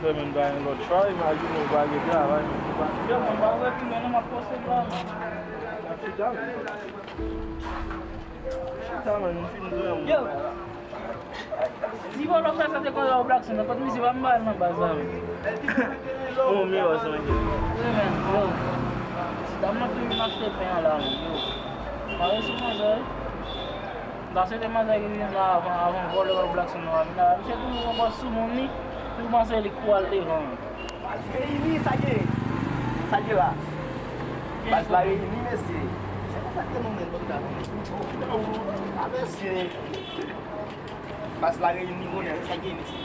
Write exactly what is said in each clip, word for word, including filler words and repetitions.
Fè menm pa gen lòt chwa, imajine w pa gen travay, menm se pa. Yo, mwen pa wè pi lwen non, m ap poste la, man. N ap chita, menm. Chita, menm, m fin dwe, yo. Ti vòlò fè sa te konn la o Blackson, kot misye pa m ba l nan baz la, menm. Bon, mi wè sa, menm. Wi, menm, yo. Ti dam nan tou vin achte pen an la, menm, yo. Pa resi manzè, wi. Sa se demanzè ki vin la avan, avan vòlè wè Blackson nan vin la. Misye toujou pran pòz sou moun li, pou panse li kou al devan. Baz reyini, sa gen? Sa gen la? Baz la reyini, mesye. Se konsa ke nou menm, nou ta. A, mesye. Baz la reyini, konnen, sa gen, mesye.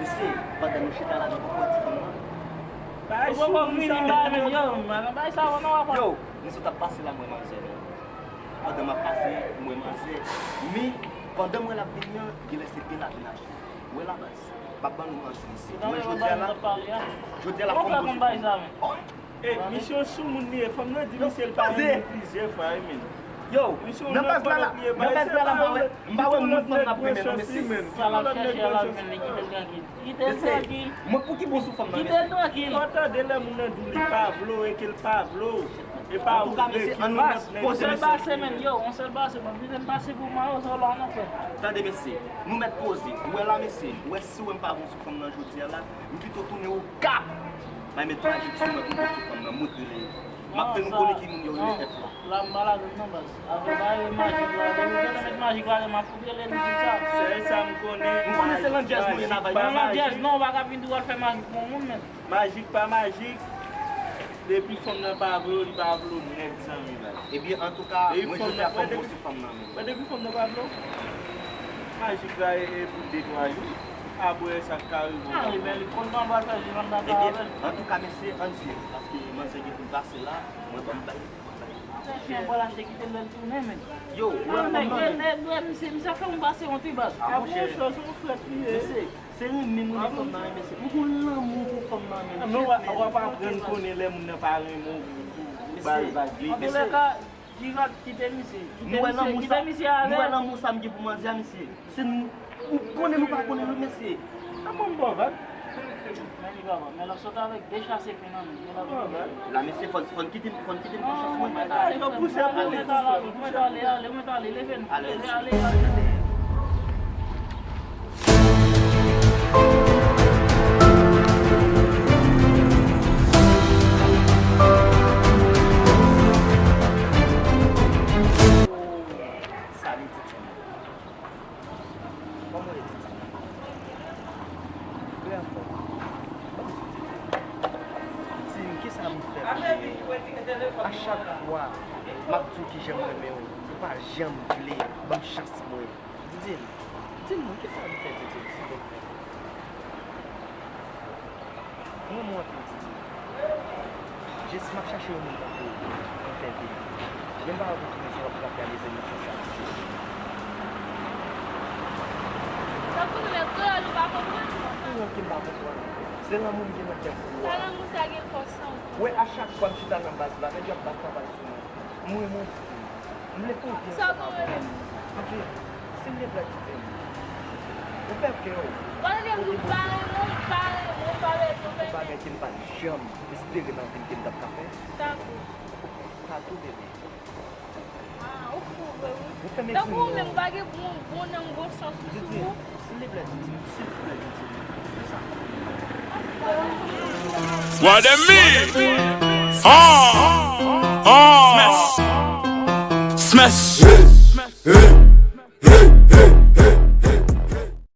Mesye, pandan nou chita la, nou poko wè ti fanm nan. Ou poko vini la, menm, yo, man, bay sa, w nan w ap. Yo, nou sot ap pase la, mwen manzè. Pandan m ap pase, m wè manzè. Men, pandan m wè l ap vini an, genlè se de l ap vin achte. Ou wè la baz. M ap ban nou manti, mesye. Ou wè jodi a la, jodi a la, fò m poze fanm nan. E, misye yon soumoun li ye. Fanm nan di misye l pa renmen plizyè fwa, wi, men. Yo, nan baz la, la, nan baz la, la, m pa wè, m pa wè moun fanm nan ap renmen, non, mesye. Sa l ap chèche a, l ap jwenn li, kite l trankil. Kite l trankil. Mwen, pou ki bon sou fanm nan, mesye? Kite l trankil. Fò tande lè moun nan di w li pa vle w e ke l pa vle w. E pa ou vle ki moun nan plen. On sèl ba semèn, yo, on sèl ba semèn. Li te pase pou mwen, yo, sa w la nan fè. Tande, mesye, nou mèt poze. Ou wè la, mesye, ou wè si w wè m pa bon sou fanm nan jodi a la, m pito tounen Okap. Bay met majik sou mwen pou bon sou fanm nan, montre li. M ap fè nou konnen ki moun yo rele F la. La m pa ladann non, baz. Afè bay majik la, depi w gentan met majik la, m ap fout rele li pou sa. Sèl sa m konnen. M konnen se landjèz nou ye, n a bay. Nan landjèz non, ou pa ka vin di w al fè majik pou yon moun, men. Majik pa majik, depi fanm nan pa vle w, li pa vle w nèt, zanmi, baz. Ebyen, antouka, mwen jodi a fò m bon sou fanm nan, men. Mwen, depi fanm nan pa vle w, majik la e, e pou de twa jou, apre sa k ka rive. Ah, ebyen, li konn kòman pral fè, li konn pral fè avè l. Ebyen, antouka, mesye, ann swiv, paske manzè gen pou l pase la, mwen ban m bay. Chyen pral achte kite l lè l tounen, men. Yo, ou wè fanm nan, men. Nèg, nèg, misye, misye fè m pase wont, wi, baz. Ah, monchè. Se yon frèt li ye. Mesye, se renmen mwen gen fanm nan, men, mesye. M gon lanmou pou fanm nan, men. Non, w ap aprann konnen lè moun nan pa renmen w pou, pou, pou ba l vag li. Antoulèka, Jirat, kite misye. Kite misye, kite misye alèz. Nou wè lanmou sa m gen pou manzè a, mesye. Se nou, ou konnen nou pa konnen l, mesye. Kòman m ba w vag? Men li pa bon. Men l ap sot avèk de chase pen nan men. Men l ap sot. La, mesye, fò n, fò n kite, fò n kite m pran chans mwen. Yo pouse pou li. Mwen t ale, mwen t ale, leve n. Ale, ale, ale. Salut, Titi. Kòman w ye, Titi? Mwen anfòm. Ban m di w, Titi. Di m, kisa m fè pou jere? A chak fwa, m ap di w kijan m renmen w, ou pa janm vle ban m chans mwen. Titi, di m non, kisa m fè, Titi, silvouplè? Mwen, mwen anpil, Titi. Jis m ap chache yon moun tankou w pou m fè vi m. Men m pa wè pou ki rezon w ap trape a mezanmi nan sans sa, Titi. Tankou nou menm, kreyòl, ou pa konprann? Ki menm ki m pa konprann? Se lanmou m gen nan kè m pou ou a. Sa lanmou sa gen fòs san ou konprann. Wè, a chak fwa m chita nan baz la, nèg yo ap travay sou mwen. M renmen w, Titi. M vle fè yon vi ansanm avè w. Titi, silvouplè, Titi. Ou fè kè w. Kote m di w pa renmen w, pa renmen w, pa renmen w, pa renmen w. Yon bagay ke m pa t janm espere nan vi m ke m t ap ka fè. Tatou. Tatou, bebe. Ah, ou fou vre, wi. Ou fè m ekri non. Tankou ou menm, ou pa gen bon, bon nanm, bon sans ou sou ou. Silvouplè, Titi. Silvouplè, Titi. Fè sa. What a me? Ah! Ah! Smash! Smash!